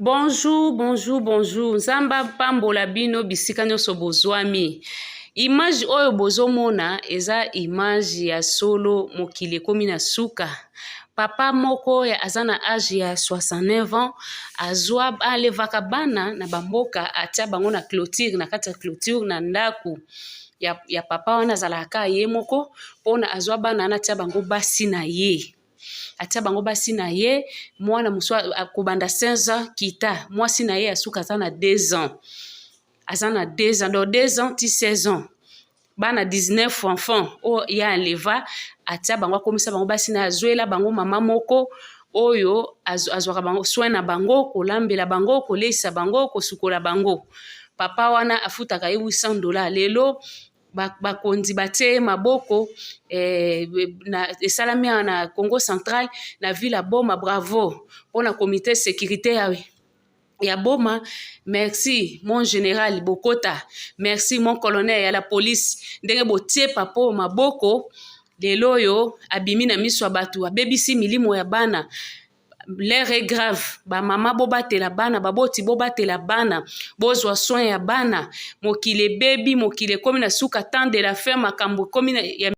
Bonjour, bonjour, bonjour. Nzambe apambola bino bisika nyonso bozwami. Image oyo bozomona eza image ya solo, mokili ekomi na suka. Papa moko aza na age ya 69 ans, azwa alevaka bana na bamboka, atia bango na clôture, na kati ya clôture na ndako ya papa wana azalaka kaka ye moko, mpona azwa bana wana atia bango basi na ye. Atia bango basi na ye, mwana mosusu akobanda 16 ans kita, mwasi na ye ya suka aza na 2 ans. Aza na 2 ans, donc 2 ans ti 16 ans. Bana 19 enfants oyo ye aleva, atia bango, akomisa bango basi na ye, azwela bango mama moko oyo azwaka bango soin na bango, kolambela bango, koleisa bango, kosukola bango. Papa wana afutaka ye 800 $. Lelo bakonzi batie ye maboko esalami awa na Congo Central, na ville ya Boma. Bravo mpona comité sécurité ya Boma. Merci mon général Bokota, merci mon colonel ya la police, ndenge botie papa oyo maboko. Lelo oyo abimi na miso ya bato, abebisi milimo ya bana. L'heure est grave. Bamama, bobatela bana, baboti, bobatela bana, bozwa soin ya bana. Mokili ebebi, mokili ekomi na suka, temps de la fin, makambo ekomi ya